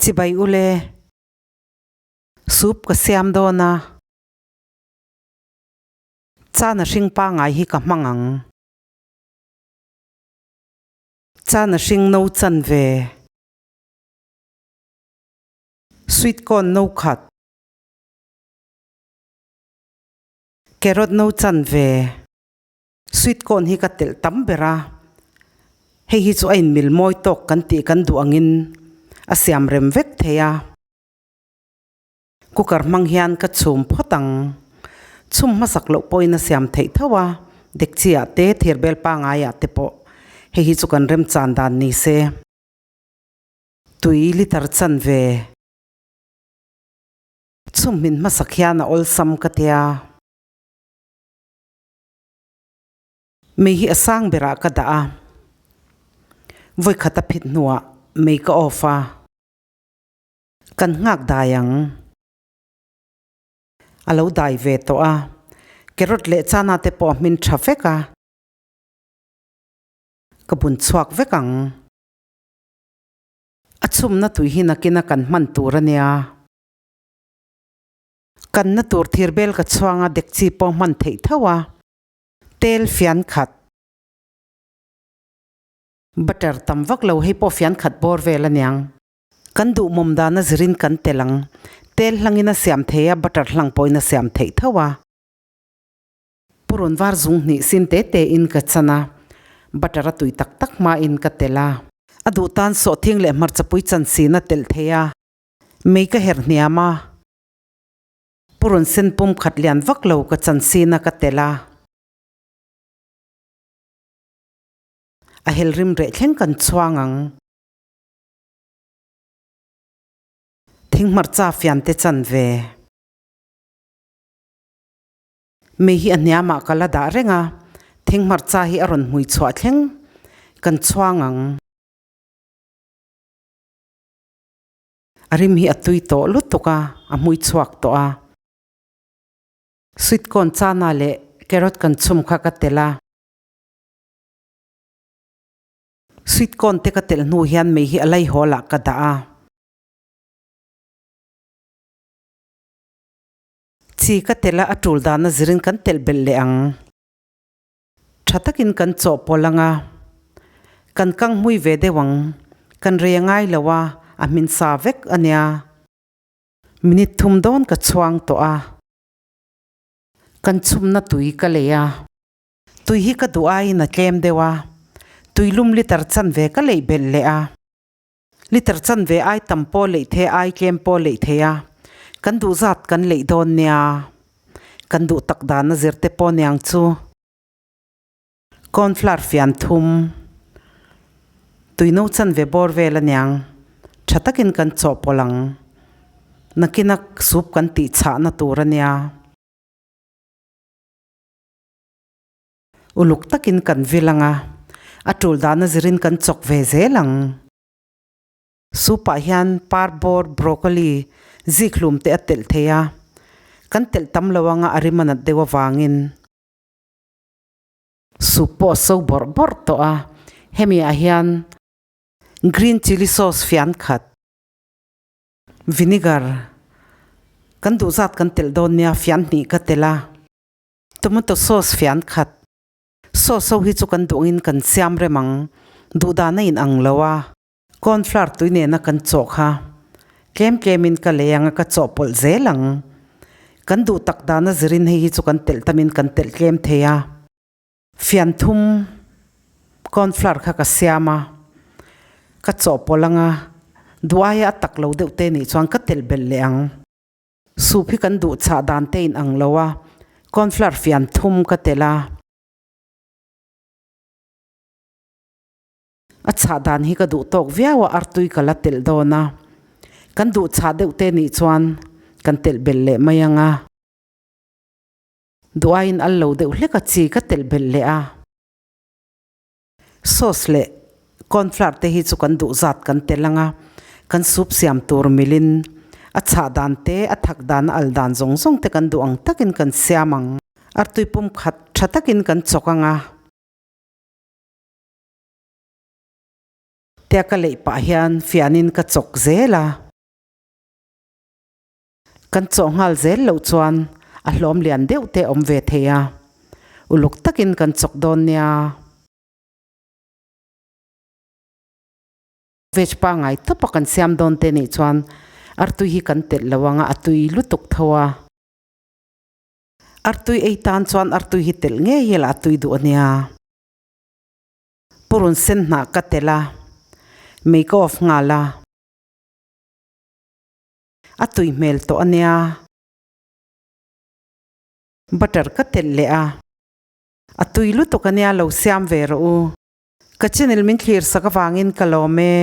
Chibai ule, soup ka siam dawn a, chana hring pangai hi ka hmang ang. Chana hring no chan ve. Sweet corn no khat. Carrot no chan ve. Sweet corn hi ka telh tam ber a, hei hi chu a inmil mawi tawk kan tih kan duh angin a siam rem vek thei a. Cooker hmang hian ka chhum phawt ang. Chhum hmasak loh pawhin a siam theih tho a, dekchi ah te thir bel pangai ah te pawh hei hi chu kan remchan dan ni se. Tui liter chan ve. Chhum hmin hmasak hian a awlsam ka tia. Mei hi a sang berah ka dah a, vawi khat a phit hnuah mei ka off a, kan nghak dai ang. A lo dai ve tawh a, carrot leh chana te pawh a hmin tha vek a, ka bun chhuak vek ang. A chhumna tui hi nakina kan hman tur a nia. Kanna tur thirbel ka chhuang a, dekchi pawh hman theih tho a, tel fian khat, butter tam vak lo hei pawh fian khat bawr vel aniang. Kan duhmawm dana zirin kan tel ang, tel hlangin a siam thei a, butter hlang pawhin a siam theih tho a. Purun var zung hnih sin te te in ka chan a, butter a tui tak tak hmain ka tel a. A duh tan sawhthing leh hmarchapui chansin a telh thei a, mei ka herh hniam a. Purun sen pum khat lian vak lo ka chan sin a ka tel a. A hel rim reh thleng kan chhuang ang. Thing hmarcha fian te chan ve. Mei hi a hniamah ka la dah reng a, thing hmarcha hi a rawn hmui chhuah thleng kan chhuang ang. A rim hi a tui tawh lutuk a, a hmui chhuak tawh a. Sweet corn chana leh carrot kan chhum kha ka telh a. Sweet corn te ka telh hnu hian mei hi a laihawl ah ka dah a. Chi ka telh a, a tul dana zirin kan telh belh leh ang. Tha takin kan chawhpawlh ang a, kan kang hmui ve deuh ang, kan rei a ngai lo a, a hmin sa vek a nia. Minute thum dawn ka chhuang tawh a, kan chhumna tui ka lei a, tui hi ka duh aiin a tlem deuh a, tui lum liter chanve ka leih belh leh a, liter chanve ai tam pawh leih thei ai tlem pawh leih thei a, kan duh zat kan leih dawn nia, kan duh tak dan a zir te pawh niang chu. Cornflour fian thum, tuino chanve bawr vel aniang, tha takin kan chawhpawlh ang. Nakina soup kan tih chhahna tur ania. Uluk takin kan vil ang a, a tul dana zirin kan chawk ve zel ang. Soup ah hian parbawr, broccoli, zikhlum te a telh thei a, kan telh tam lo anga a rim a nat deuh avangin. Soup pawh a so bawrh bawrh tawh a, hemi ah hian green chilli sauce fian khat, vinegar kan duh zat kan telh dawn nia fian hnih ka telh a, tomato sauce fian khat, sauce ho hi chu kan duh angin kan siam rem ang, duh dan a in ang lo a, corn flour tui nena kan chawh kha tlem tlem in ka lei ang a ka chawh pawlh zel ang, kan duh tak dan a zirin hei hi chu kan telh tamin kan telh tlem thei a. Fian thum corn flour kha ka siam a, ka chawhpawlh ang a, duh aia a tak lo deuh te nih chuan ka telh belh leh ang. Soup hi kan duh chhah dan te in ang lo a, corn flour fian thum ka telh a. A chhah dan hi ka duh tawk viau a, artui ka la telh dawn a, kan duh chhah deuh te nih chuan kan telh belh leh mai ang a. Duh aiin al lo deuh hlek a chi ka telh belh leh a. Sauce leh cornflour te hi chu kan duh zat kan telh ang a, kan soup siam tur milin a chhah dan te, a thak dan, a al dan zawng zawng te kan duh ang takin kan siam ang. Artui pum khat tha takin kan chawk ang a. Tia ka leih pah hian fianin ka chawk zel a. Kan chawh nghal zel loh chuan a hlawm lian deuh te awm ve thei a, uluk takin kan chawk dawn nia. Veg pangai tawpa kan siam dawn te nih chuan artui hi kan telh lo anga a tui lutuk tho a. Artui ei tan chuan artui hi telh ngei ila a tui duh ania. Purun sen hnah ka telh a, mei ka off nghal a. A tui hmel tawh ania. Butter ka telh leh a. A tui lutuk ania lo siam ve rawh u. Ka channel min thlir sak avangin ka lawm e.